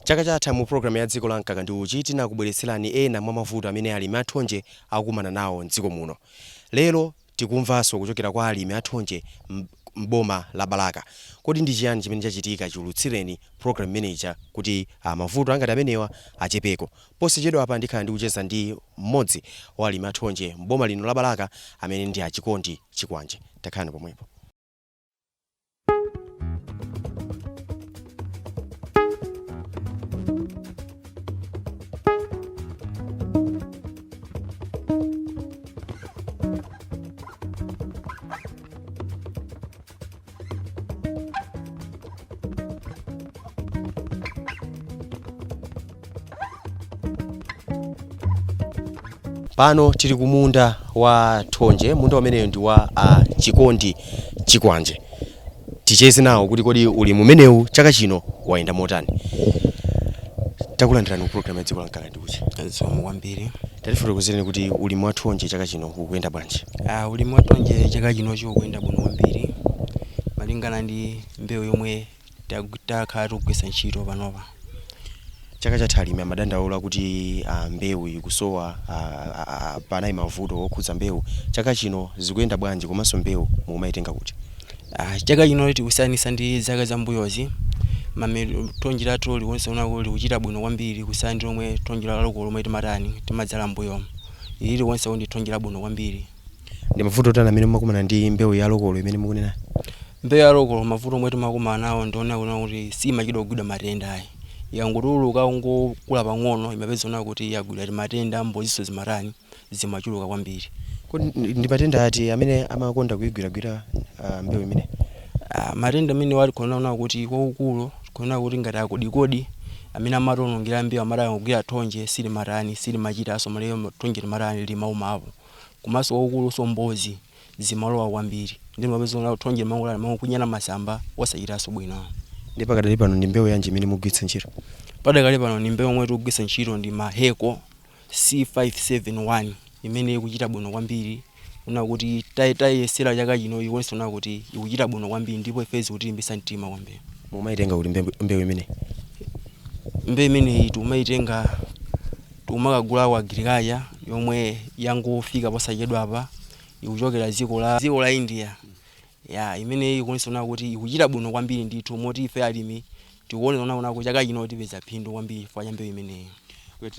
Chaka chatha mu programu ya Dziko la Mkaka ndi Uchi tinakubweretserani ena mwa mavuto amene alimi athonje akukumana nawo mdziko muno. Lero tikumvanso kuchokera kwa alimi athonje m'boma la Balaka. Kodi ndi chiyani chimene chachitika chiulutsireni program manager kuti mavuto angati amenewa achepeko? Posachedwapa ndikhala ndikucheza ndi mmodzi wa alimi athonje m'boma lino la Balaka amene ndi a Chikondi Chikwanje. Takhalani pomwepo. Pano tili kumunda wa thonje. Munda umeneyo ndi wa a Chikondi Chikwanje. Ticheze nawo kuti kodi ulimi umenewu chaka chino wayenda motani. Takulandirani ku program ya Dziko la Mkaka ndi Uchi. Zikomo kwambiri. Tatifotokozereni kuti ulimi wa thonje chaka chino ukuyenda bwanji? Ulimi wa thonje chaka chinochi ukuyenda bwino kwambiri malingana ndi mbewu yomwe takhala tikugwiritsa ntchito panopa. Chaka chatha alimi amadandaula kuti mbewu ikusowa, panali mavuto okhudza mbewu. Chaka chino zikuyenda bwanji komanso mbewu mukumayitenga kuti? Chaka chino tikusiyanitsa ndi zaka zambuyozi, thonje lathu likuonetsa kuti likuchita bwino kwambiri kusiyana ndi lomwe thonje la lokolo lomwe timatani timadzala mbuyomu. Ili likuonetsa kuti ndi thonje labwino kwambiri. Ndi mavuto otani amene mumakumana ndi mbewu ya lokolo imene mukunena? Mbewu ya lokolo mavuto omwe timakumana nawo ndi onena kuti simachedwa kugwidwa matenda ayi. Ikangotuluka kungokula pang'ono imapeza onena kuti yagwidwa timatenda, mbozinso zimatani zimachuluka kwambiri. Kodi ndi matenda ati amene amakonda kuigwiragwira mbewu imeneyi? Matenda amene wali kuona kuti kwakukulu kuona kuti ngati akodikodi amene amationongera mbewu, amati akangogwira thonje silimatani silimachitanso malero thonje limatani limaumapo. Komanso kwakukuluso mbozi zimalowa kwambiri ndi mapeza kuti thonje limangokwinyana masamba osachitanso bwino. Ndi pakadali pano ndi mbewu yanji imene mugwiritsa ntchito? Padakali pano ndi mbewu yomwe tikugwiritsa ntchito ndi Maheko C571 imene ikuchita bwino kwambiri, kuna kuti tayesera chaka chino ikuonetsa kuna kuti ikuchita bwino kwambiri ndipo ife zikutilimbitsa mtima kwambiri. Mumayitenga kuti mbewu imeneyi? Mbewu imeneyi tikumayitenga tikumakagula ku agriculture yomwe yangofika posachedwapa, ikuchokera dziko la India. Ya imeneyi ikuonetsa kuna kuti ikuchita bwino kwambiri ndithu, moti ife alimi tikuonera kuna kuti chaka chino tipeza phindu kwambiri chifukwa cha mbewu imeneyi.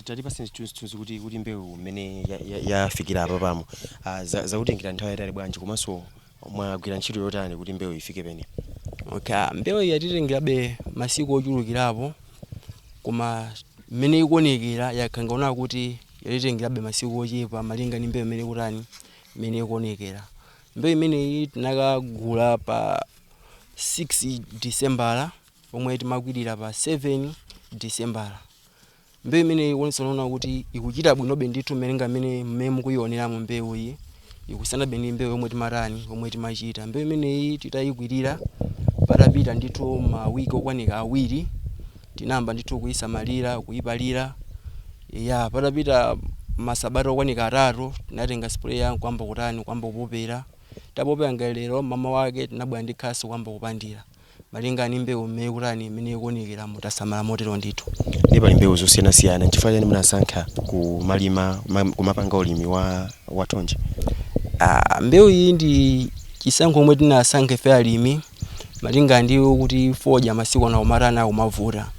Tatipatse chithunzithunzi kuti mbewu imene yafikira apa pamo zakutengera nthawi yayitali bwanji komanso mwagwira ntchito yotani kuti mbewu ifike pene? Okay, mbewu iyi yatitengerabe masiku ochulukirapo, koma mmene ikuonekera yakhangaona kuti yatitengerabe masiku ochepa malinga ndi mbewu imene ikutani imene ikuonekera. Mbewu imeneyi tinakagula pa 6 December pomwe timakwirira pa 7 December. Mbewu imeneyi ikuonetsa kuona kuti ikuchita bwinobe ndithu malinga mmene mukuyioneramo mbewu iyi ikusiyanabe ndi mbewu yomwe timatani yomwe timachita. Mbewu imeneyi titayikwirira patapita ndithu mawiki okwanika awiri tinayamba ndithu kuyisamalira kuyipalira. Ya patapita masabata okwanika atatu tinatenga sprayer kuyamba kutani kuyamba kupopera. Tapopera ngati lero mama wake tinabwera ndi khasu kuyamba kupandira malinga ndi mbewu mmene ikutani imene ikuonekera mutasamala motero ndithu. Ndi pali mbewu zosiyanasiyana, nchifukwa chani munasankha kumalima kumapanga ulimi wa thonje? Mbewu iyi ndi chisankho omwe tinasankha ife alimi malinga ndi kuti fodya masiku ano akumatani akumavuta,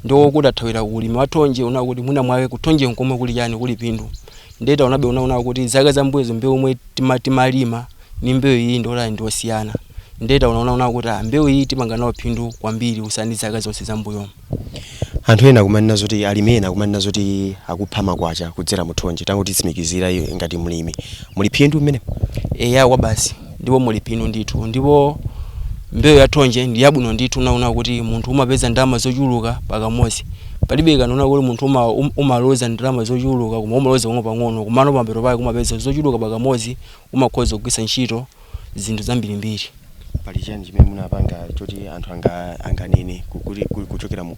ndipo kuti athawira ku ulimi wa thonje una kuti mwina mwake kuthonje nkomwe kuli chani kuli phindu. Ndiye taonabe unaona kuti zaka zambuyozo mbewu omwe timalima ni mbewu iyi ndiotani ndiosiyana. Ndiye taonaona kuti mbewu iyi tipanga nawo phindu kwambiri kusiyana ndi zaka zonse zambuyomo. Anthu ena akumanena zoti alimi ena akumanena zoti akupha makwacha kudzera mu thonje, tangotitsimikizira iyo ngati mlimi muli phindu mmene? Eya kwa basi, ndipo muli phindu ndithu, ndipo mbewu ya thonje ndi yabwino ndithu unaona kuti munthu umapeza ndalama zochuluka pakamodzi. Palibe kanona kuti munthu umaloza ndalama zochuluka koma umaloza pang'ono pang'ono, komano pamapeto pake umapeza zochuluka pakamodzi, umakhoza kugwiritsa ntchito zinthu zambirimbiri. Pali chiyani chimene munapanga choti anthu anganene kuchokera mu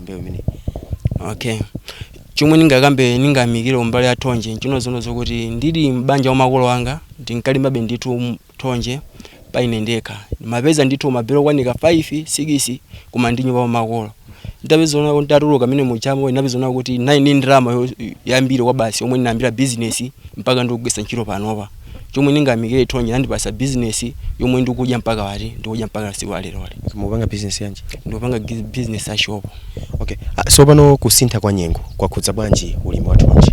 mbewu imeneyi? Okay, chomwe ndingakambe ndingamikire kumbali ya thonje nchino zono zokuti ndili m'banja wa makolo anga ndinkalimabe ndithu thonje. Paine ndekha ndimapeza ndithu mabelo okwanika 5 6 koma ndi nyumba makolo. Nditapeza kuti ndatuluka mene mujamo, ndinapeza kuti ndinali ndi ndalama yambiri kwa basi yomwe ndinayambira bizinesi mpaka ndikugwiritsa ntchito panopa. Chomwe ndingayamikire thonje, nandipasa bizinesi yomwe ndikudya mpaka wati ndikudya mpaka siku la leroli. Mupanga business yanji? Ndikupanga business ya shop. Okay. So pano kusintha kwa nyengo kwakhudza bwanji ulimi wa thonje?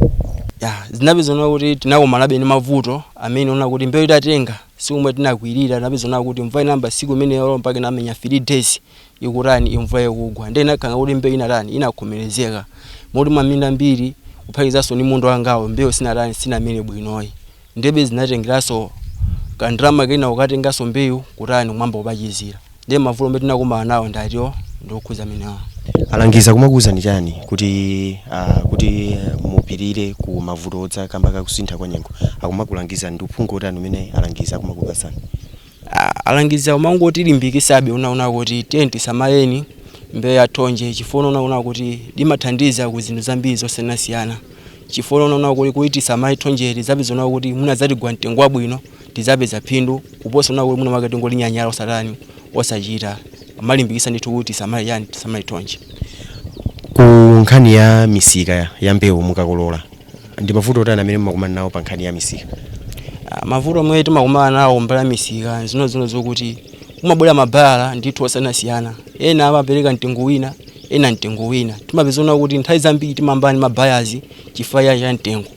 Ya, zinapeza kuti tinakumanabe ndi mavuto amene ona kuti mbewu itatenga siku omwe tinakwirira, tinapeza kuti mvula inayamba siku imeneyo mpaka inamenya 3 days ikutani, imvula ikugwa. Ndiye inakhala kuti mbewu inatani, inakhomerezeka moti maminda ambiri kuphatikizanso ndi munda wangawo mbewu sinatani, sinamere bwinoyi. Ndebe zinatengeranso kandalama kena kukatenganso mbewu kutani, kumwamba kupachizira. Ndiye mavuto omwe tinakumana nawo ndatiwo ndikukhuza amenewo. Alangiza kumakuwuzani chani kuti mupirire ku mavuto odza kamba kakusintha kwa nyengo? Akumakulangiza ndi uphungu otani umene alangiza akumakupatsani? Alangiza umangotilimbikitsabe unaona kuti tiye tisamaleni mbewu ya thonje, chifukwa unaona kuti limathandiza ku zinthu zambiri zosiyanasiyana. Chifukwa unaona kuti tisamale thonjeli, zapeza kuti munazatigwa mtengo wabwino, tizapeza phindu kuposa unaona kuti muna mwake tingolinyanyala osatani, osachita. Amalimbikitsa ndithu kuti tisamale yani, tisamale thonje. Ku nkhani ya misika ya mbewu, mukakolola ndi mavuto otani amene mumakumana nawo pa nkhani ya misika? Mavuto omwe timakumana nawo mbali ya misika zinozino zokuti kumabwera mabala ndithu osiyanasiyana, ena amapereka mtengo wina, ena mtengo wina. Timapeza kuti nthawi zambiri timambana ndi mabayazi chifukwa cha mtengo.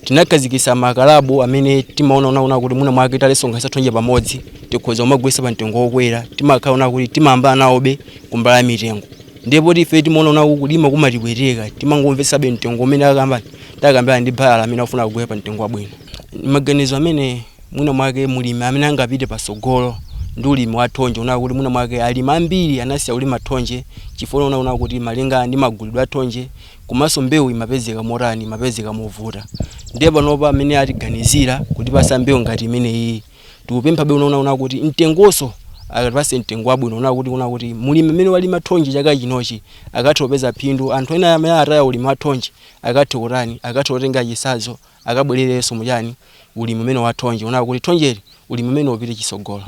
Tinakhazikitsa makalabu amene timaona unaona kuti muna mwake talesonkhanitsa thonje pamodzi tikhoza kumagulitsa pa mtengo wokwera. Timakhala kuti timambana nawobe kumbali ya mitengo, ndipo ife timaona kuti kulima kumatipweteka, timangomvetsabe mtengo umene akamba takambirana ndi bala amene akufuna kugula pa mtengo wabwino. Maganizo amene mwina mwake mulimi amene angapite pasogolo ndi ulimi wa thonje, unaona kuti mwina mwake alimi ambiri anasiya kulima thonje chifukwa unaona kuti malinga ndi magulidwe a thonje komanso mbewu imapezeka motani, imapezeka movuta. Ndiye panopa amene atiganizira kutipasa mbewu ngati imeneyi, tikupemphabe unaona kuti mtengonso akatipase mtengo wabwino, unaona kuti mulimi amene walima thonje chaka chinochi akathe kupeza phindu. Anthu ena amene ataya ulimi wa thonje akathe kutani, akathe kutenga chisazo, akabwererenso muchani, ulimi umene wa thonje, unaona kuti thonjeli ulimi umene upite chisogolo.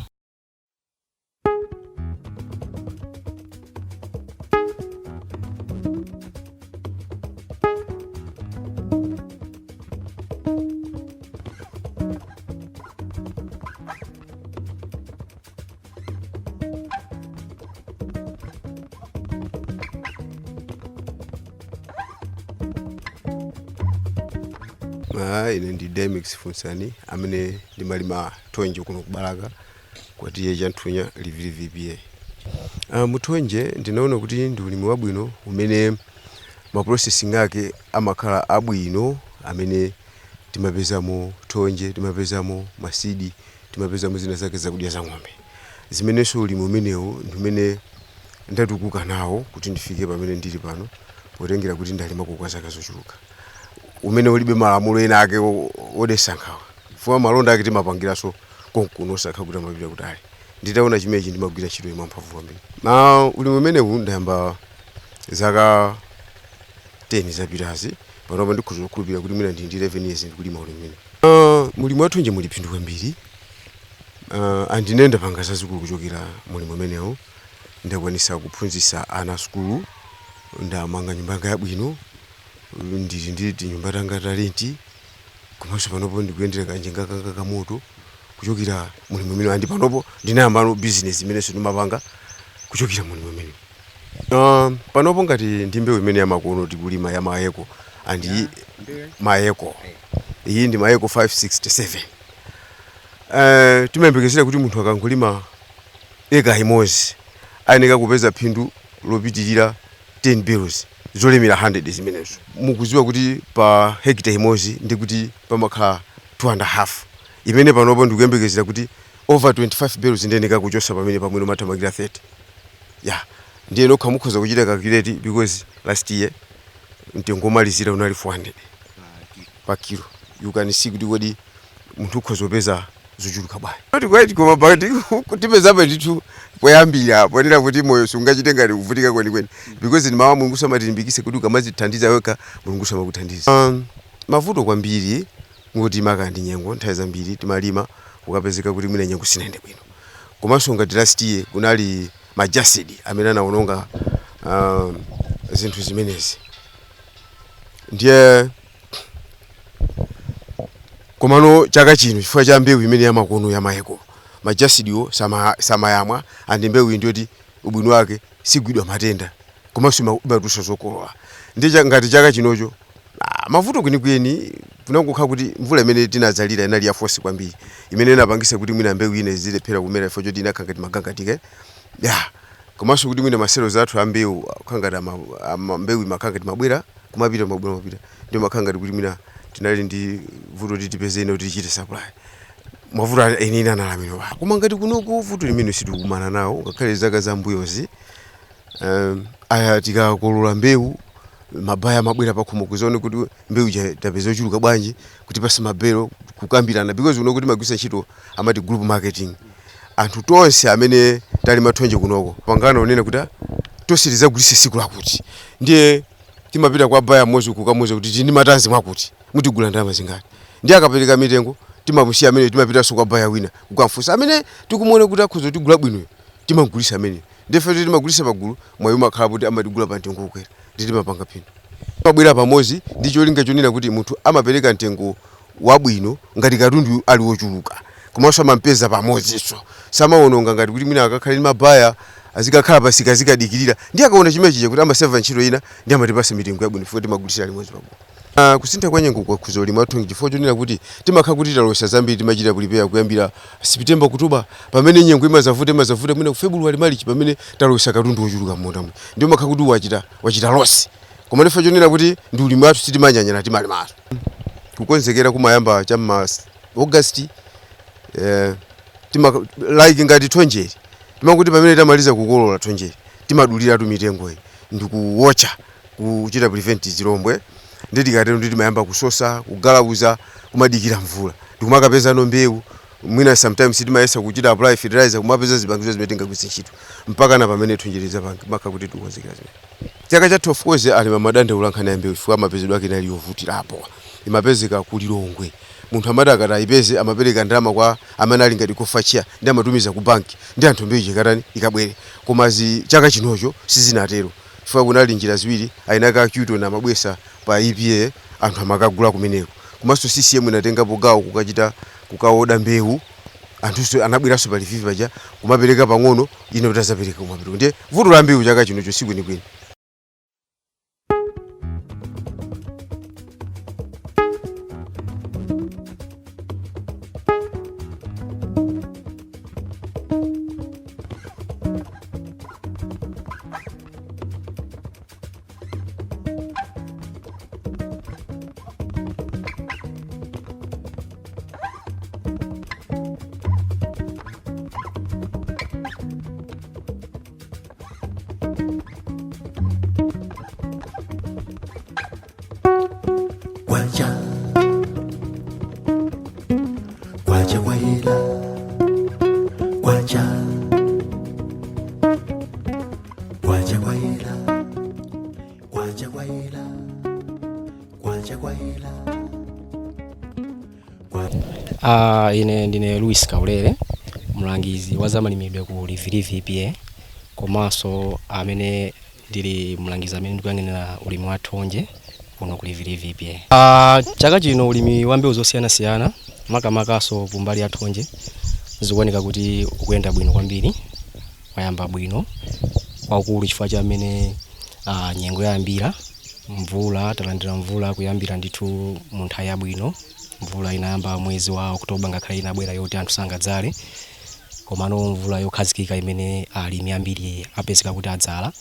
Ine ndi Demix Funsani amene ndimalima thonje kuno kubalaka kwatiye Chanthunya Livili VPA. Muthonje ndinaona kuti ndi ulimi wabwino umene ma processing ake amakhala abwino, amene timapezamo thonje, timapezamo masidi, timapezamo zina zake zakudya za ng'ombe. Zimenenso ulimi umenewu ndi umene ndatukuka nawo kuti ndifike pamene ndili pano, potengera kuti ndalimako kwa zaka zochuluka, umene ulibe malamulo ena ake odetsa nkhawa, chifukwa malonda ake timapangiranso konkuno, osakha kuti amapita kutali. Nditaona chimenechi ndimagwira ntchito imwe mphamvu kwambiri. Na ulimi umenewu ndayamba zaka 10 zapitazi. Panopa ndikhoza kukhulupirira kuti mwina ndili ndi 11 years ndikulima ulimi umene. Mulimi wathonje muli phindu kwambiri. Andine ndapanga zazikulu kuchokera mulimi umenewu. Ndakwanisa kuphunzitsa ana sukulu, ndamanga nyumba yanga yabwino, ndili ndi tinyumba tanga ta rent, komanso panopo ndikuyendera kanjinga kanga kamoto kuchokera mulimi umene. Andi panopo ndinayambano business imenenso ndimapanga kuchokera mulimi umene. Panopo ngati ndi mbewu imene yamakono tikulima ya Maeko, andi Maeko iyi ndi Maeko 567. Timayembekezera kuti munthu akangolima eka imodzi ayeneka kupeza phindu lopitirira 10 bales zolemera 100 zimenezo. Mukuziwa kuti pa hekita imodzi ndi kuti pamakhala 2 and a half, imene panopo ndikuyembekezera kuti over 25 bales ndiyeneka kuchosa pamene pamwino mathamangira 30 ya. Ndiye nokha mukhoza kuchita calculate, because last year mtengo omalizira unali 400 pa kilo. You can see kuti kodi munthu ukhoza kupeza zochuluka bwanji. Not quite, koma pakati tipezapo ndithu poyambira ponena kuti moyo sungachite ngati kuvutika kwenikweni, because ndi mawu Mulungu samatilimbikitse kuti ukamazithandiza wekha, Mulungu samakuthandiza. Mavuto kwambiri ngoti maka ndi nyengo. Nthawi zambiri timalima ukapezeka kuti mwina nyengo sinayende bwino. Komanso ngati last year kunali ma jassid amene anawononga zinthu zimenezi. Ndiye komano chaka chino, chifukwa cha mbewu imene yamakono yamayeko, ma jassid wo samayamwa, andi mbewu iyi ndiyoti ubwino wake sigwidwa matenda, komanso imatulutsa zokolola. Ndi ngati chaka chinocho, mavuto kwenikweni kunangokhala kuti mvula imene tinadzalira inali ya force kwambiri, imene inapangisa kuti mwina mbewu ine zilephera kumera, chifukwa choti inakhala ngati magangatike ya, komanso kuti mwina maselo athu a mbewu akhala ngati mbewu imakhala ngati mabwera kumapita, mabwera kumapita, ndio makhala ngati kuti mwina tinali ndi vuto kuti tipeze ine kuti tichite supply. Mavuto eni analamidwa, koma ngati kunoku vuto limene sitikukumana nawo, ngakhale zaka zambuyozi. Aya, tikakolola mbewu, ma buyer amabwera pakhomo kuzaone kuti mbewu ija tapeza ochuluka bwanji, kuti pasi mabelo kukambirana, because kuno kuti magwisa ntchito amati group marketing. Anthu tonse amene tali mathonje kunoko pangano onena kuti tonse tizagulitse siku lakuti, ndiye timapita kwa buyer mmodzi kukamuuza kuti tili ndi matanzi mwakuti, mutigula ndalama zingati? Ndiye akapereka mitengo, timamusiya amene, timapitanso kwa buyer wina kukamfunsa amene tikumuona kuti akhoza kutigula bwinoyo, timagulisa amene. Ndife timagulisa pagulu, mwayi umakhala kuti amatigula pa mtengo wokwera, ndi timapanga phindu. Mabwera pamodzi ndi cholinga chonena kuti munthu amapereka mtengo wabwino ngati katundu ali wochuluka, komanso amampeza pamodzinso, samawononga ngati kuti mwina akakhale ndi ma buyer azikakhala pasika azikadikirira. Ndi akaona chimene chija kuti amaseva ntchito ina, ndi amatipasa mitengo yabwino chifukwa timagulisira limodzi pagulu. Kusintha kwa nyengo kwakhuza ulimi wathu, chifukwa chonena kuti timakhala kuti talosa zambiri, timachita prepare kuyambira September, October, pamene nyengo imazavuta, imazavuta mwina ku February, March, pamene talosa katundu wochuluka m'munda muja, ndio makhala kuti wachita loss. Koma ndife chonena kuti ndi ulimi wathu, sitimanyanyala, timalimaso. Kukonzekera kumayamba cham'ma August, tima like ngati thonjeri, timakuti pamene tamaliza kukolola thonjeri, timaduliratu mitengo iyi ndikuwotcha kuchita prevent zilombo. Ndi tikatero ndi timayamba kusosa, kugalauza, kumadikira mvula, ndikumakapezano mbewu. Mwina sometimes timayesa kuchita apply fertilizer, kumapeza zipangizo zimene tingagwiritse ntchito mpaka na pamene thonjeri zapanga maka kuti tikukonzekera zimene. Chaka chathu, of course, alimi amadandaula nkhani ya mbewu, chifukwa amapezedwa ake inali yovutirapo. Imapezeka ku Lilongwe. Munthu amati akati ayipeze, amapereka ndalama kwa amene ali ngati kofachia, ndi amatumiza ku banki, ndi anthu mbewu ikatani, ikabwere. Koma zi chaka chinocho sizinatero, chifukwa kunali njira ziwiri: ainaka akyuto na amabwesa pa EPA, anthu amakagula kumeneko, komanso CCM inatengapo gawo kukachita kukaoda mbewu. Anthuso anabweranso pa Livivi paja kumapereka pang'ono, ine kuti azapereka kumapita. Ndiye vuto la mbewu chaka chinocho sikwenikweni. Kwacha kwacha kwayela kwacha kwacha kwayela kwacha kwayela kwacha kwayela. Ine ndine Louis Kaulere, mlangizi wa zamalimidwe ku Livilivi EPA, komanso amene ndili mlangizi amene ndikuyang'anira ulimi wa thonje kuno ku Livilivi EPA. Chaka chino ulimi wa mbewu zosiyanasiyana, makamakaso kumbali ya thonje, zikuoneka kuti ukuyenda bwino kwambiri, wayamba bwino kwakulu, chifukwa cha amene nyengo yayambira. Mvula, talandira mvula kuyambira ndithu mu nthawi yabwino. Mvula inayamba mwezi wa Oktoba, ngakhale inabwera yoti anthu sangadzale, komano mvula yokhazikika imene alimi ambiri apezeka kuti adzala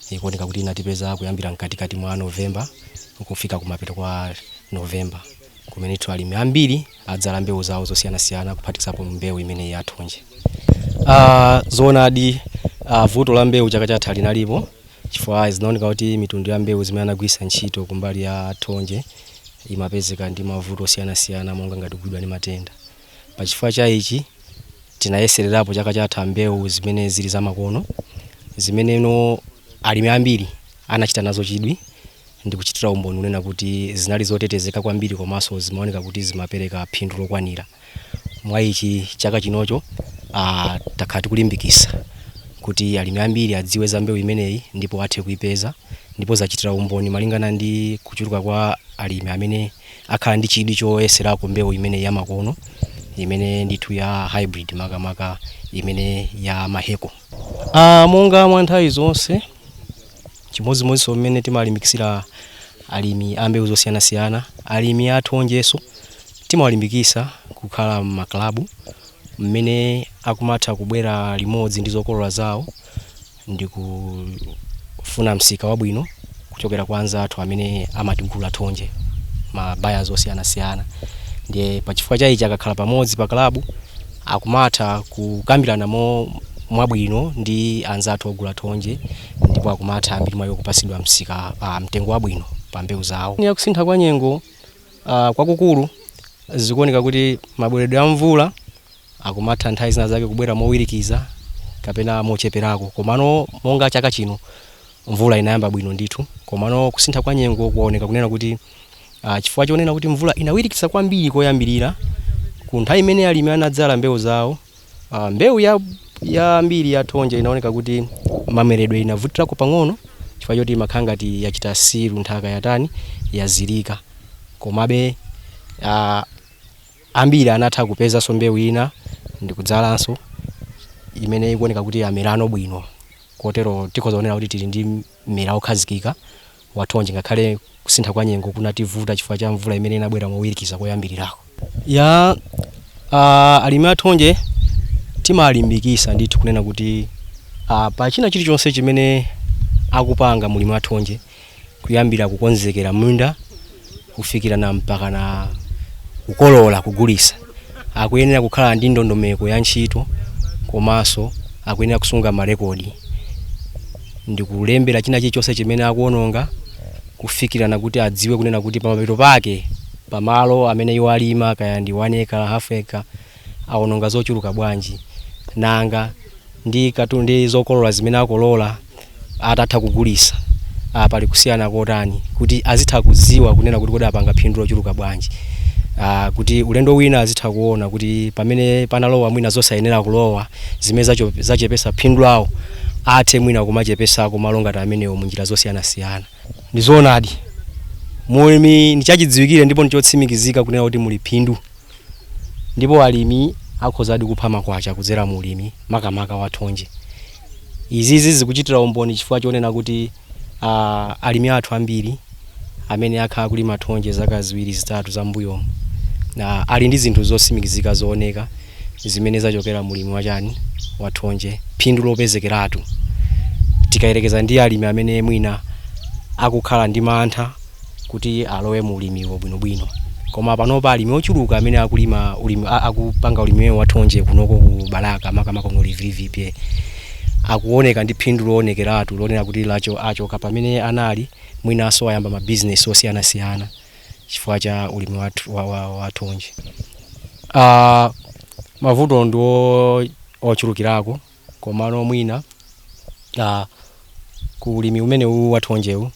ikuoneka kuti inatipeza kuyambira mkatikati mwa Novemba kufika kumapeto kwa Novemba, kumenethu alimi ambiri adzala mbewu zawo zosiyanasiyana, kuphatikizapo mbewu imene ya thonje. Zoonadi, vuto la mbewu chaka chatha linalipo, chifukwa zinaoneka kuti mitundu ya mbewu zimene anagwiritsa ntchito kumbali ya thonje imapezeka ndi mavuto osiyanasiyana, monga ngati kugwidwa ndi matenda. Pachifukwa cha ichi, tinayesererapo chaka chatha mbewu zimene zili zamakono, zimeneno alimi ambiri anachita nazo chidwi ndi kuchitira umboni unena kuti zinali zotetezeka kwambiri, komanso zimaoneka kuti zimapereka phindu lokwanira. Mwa ichi, chaka chinocho Takhala tikulimbikisa kuti alimi ambiri adziwe za mbewu imeneyi ndipo athe kuipeza, ndipo zachitira umboni malingana ndi kuchuluka kwa alimi amene akhala ndi chidwi choyeserako mbewu imeneyi yamakono, imene ndithu ya hybrid, makamaka imene ya Mahyco. Monga mwa nthawi zonse, chimodzimodzinso mmene timalimbikitsira alimi a mbewu zosiyanasiyana, alimi athonjenso timawalimbikisa kukhala m'maklabu mmene akumatha kubwera limodzi ndi zokolola zawo ndi kufuna msika wabwino kuchokera kwa anzathu amene amatigula thonje, ma buyers osiyanasiyana. Ndiye pachifukwa cha ichi, akakhala pamodzi pa klabu akumatha kukambirana mo mwabwino ndi anzathu ogula thonje, ndipo akumatha ambiri mwayo kupasidwa msika, mtengo wabwino pa mbewu zawo. Ya kusintha kwa nyengo, kwakukulu zikuoneka kuti mabweredwe a mvula akumatha nthawi zina zake kubwera mowirikiza kapena mocheperako. Komano monga chaka chino mvula inayamba bwino ndithu, komano kusintha kwa nyengo kuoneka kunena kuti chifukwa chonena kuti mvula inawirikiza kwambiri koyambirira ku nthawi imene alimi anadzala mbewu zawo, mbewu ya ambiri ya thonje inaoneka kuti mameredwe inavutirako pang'ono, chifukwa choti imakhala ngati yachita siru, nthaka yatani, yazilika. Komabe ambiri anatha kupezanso mbewu ina ndikudzalanso imene ikuoneka kuti amerano bwino, kotero tikhoza kunena kuti tili ndi mmera okhazikika wa thonje, ngakhale kusintha kwa nyengo kunativuta chifukwa cha mvula imene inabwera mowirikiza koyambirirako. Ya alimi athonje timalimbikisa ndithu kunena kuti pa china chilichonse chimene akupanga mulimi wathonje, kuyambira kukonzekera munda kufikira na mpaka na kukolola, kugulisa, akuyenera kukhala ndi ndondomeko ya ntchito, komanso akuyenera kusunga marekodi ndi kulembera china chilichonse chimene akuononga, kufikirana kuti adziwe kunena kuti pamapeto pake pamalo amene iwo alima, kaya ndi 1 acre, half acre, awononga zochuluka bwanji, nanga ndi katundu ndi zokolola zimene akolola atatha kugulisa pali kusiyana kotani, kuti azitha kudziwa kunena kuti kodi apanga phindu lochuluka bwanji, kuti ulendo wina azitha kuona kuti pamene panalowa mwina zosayenera kulowa zimene zachepesa phindu lawo, athe mwina kumachepesako malo ngati amenewo munjira zosiyanasiyana. Ndi zoonadi, mulimi ndichachidziwikire ndipo ndichotsimikizika kunena kuti muli phindu, ndipo alimi akhozadi kupha makwacha kudzera mu ulimi, makamaka wa thonje. Izizi zikuchitira umboni chifukwa chonena kuti alimi athu ambiri amene akhala kulima thonje zaka 2 3 za mbuyomu na ali ndi zinthu zotsimikizika zooneka zimene zachokera mulimi wachani, wa thonje, phindu lopezekeratu, tikayerekeza ndi alimi amene mwina akukhala ndi mantha kuti alowe mu ulimiwo bwinobwino. Koma panopa alimi ochuluka amene akulima ulimi, akupanga ulimi wa thonje kunoko ku Balaka, makamaka kuno Livilivi, akuoneka ndi phindu loonekeratu, lonena kuti lacho achoka pamene anali, mwinanso ayamba mabizinesi osiyanasiyana chifukwa cha ulimi wa thonje. Mavuto ndi ochulukirako, komano mwina ku ulimi umene uwu wa thonjewu,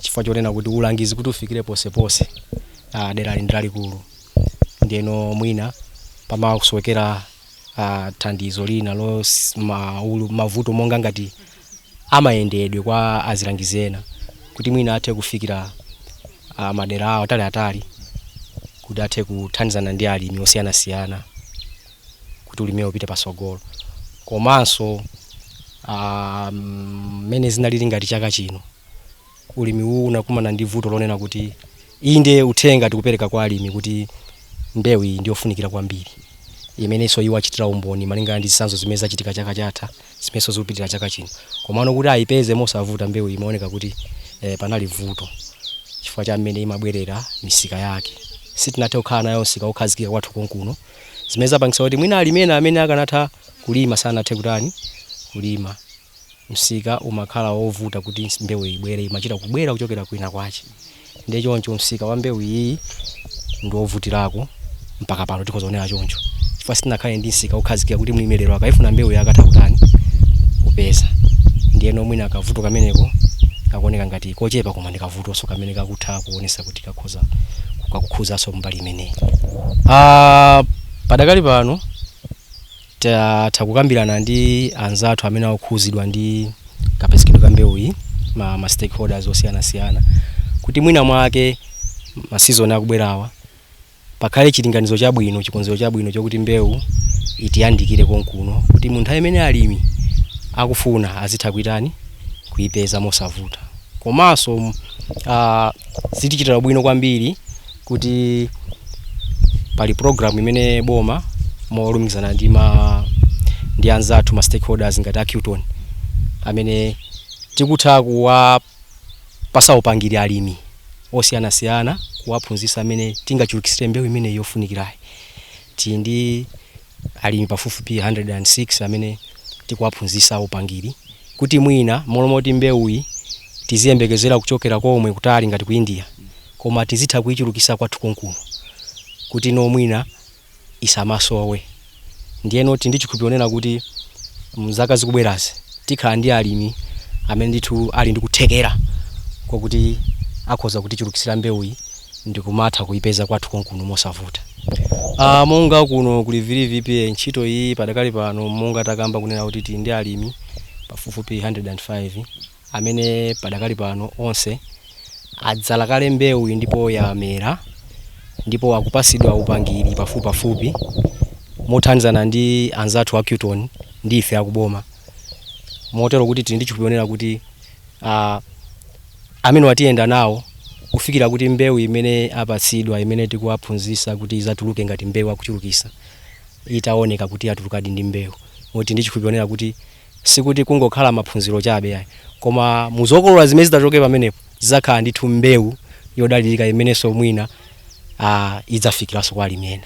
chifukwa chonena kuti ulangizi kuti ufikire posepose, dera ndi lalikulu, ndiyeno mwina pamakusowekera thandizo lina lo mavuto monga ngati amayendedwe kwa azilangizi ena, kuti mwina athe kufikira madera awo ataliatali, kuti athe kuthandizana ndi alimi osiyanasiyana kuti ulimiwo upite pasogolo. Komanso mmene zinalili ngati chaka chino, ulimi uwu unakumana ndi vuto lonena kuti inde uthenga tikupereka kwa alimi kuti mbewu iyi ndiyofunikira kwambiri, imenenso iwo achitira umboni malingana ndi zitsanzo zimene zachitika chaka chatha, zimenenso zikupitirira chaka chino, komano kuti ayipeze mosavuta mbewu imaoneka kuti panali vuto chifukwa cha mmene imabwerera misika yake. Sitinathe kukhala nayo msika wokhazikika kwathu konkuno, zimene zapangitsa kuti mwina alimi ena amene akanatha kulima sanathe kutani, kulima. Msika umakhala wovuta kuti mbewu ibwere, imachita kubwera kuchokera kwina kwache. Ndiye choncho msika wa mbewu iyi ndi wovutirako mpaka pano, tikhoza kunena choncho, chifukwa sitinakhale ndi msika wokhazikika kuti mlimi lero akayifuna mbewu yakatha kutani, kupeza. Ndiyeno mwina kavuto kameneko kakuoneka ngati kochepa, koma ndi kavutonso kamene kakutha kuonesa kuti kakhoza kakukhuzanso mbali imeneyi. Padakali pano Tatha kukambirana ndi anzathu amene akukhuzidwa ndi kapezekedwe ka mbewuyi, ma stakeholders osiyanasiyana, kuti mwina mwake masizoni akubwerawa pakhale chilinganizo chabwino, chikonzero chabwino chokuti mbewu itiyandikire konkuno, kuti munthu amene alimi akufuna azitha kuitani, kuipeza mosavuta. Komanso zitichitira bwino kwambiri kuti pali program imene boma molumikizana ndi anzathu ma stakeholders ngati Acuton, amene tikutha kuwapasa upangiri alimi osiyanasiyana, kuwaphunzitsa amene tingachulukitsire mbewu imene yofunikirayi. Tili ndi alimi pafupifupi 106 amene tikuwaphunzitsa upangiri, kuti mwina molomoti mbewuyi tiziyembekezera kuchokera komwe kutali ngati ku India, koma tizitha kuyichulukitsa kwathu konkuno kuti no mwina isamasowe. Ndiyeno tindi chikhulupiriro kuti mzaka zikubwerazi tikhala ndi alimi amene ndithu ali ndi kuthekera kwakuti akhoza kutichulukitsira mbewuyi ndikumatha kuipeza kwathu konkuno mosavuta. Monga kuno kuli VVPA, ntchito iyi padakali pano, monga takamba kunena kuti tili ndi alimi pafupifupi 105 amene padakali pano onse adzala kale mbewu ndipo yamera, ndipo akupasidwa upangiri pafupipafupi mothandizana ndi anzathu a Acuton ndi ife akuboma, motero kuti tili ndi chikhulupiriro kuti amene watiyenda nawo kufikira kuti mbewu imene apatsidwa, imene tikuwaphunzitsa kuti izatuluke ngati mbewu akuchulukitsa, itaoneka kuti yatulukadi ndi mbewu. Moti ndi chikhulupiriro kuti sikuti kungokhala maphunziro chabe ayi, koma muzokolola zimene zitatoke pamenepo zidzakhala ndithu mbewu yodalirika imenenso mwina idzafikiranso kwa alimi ena.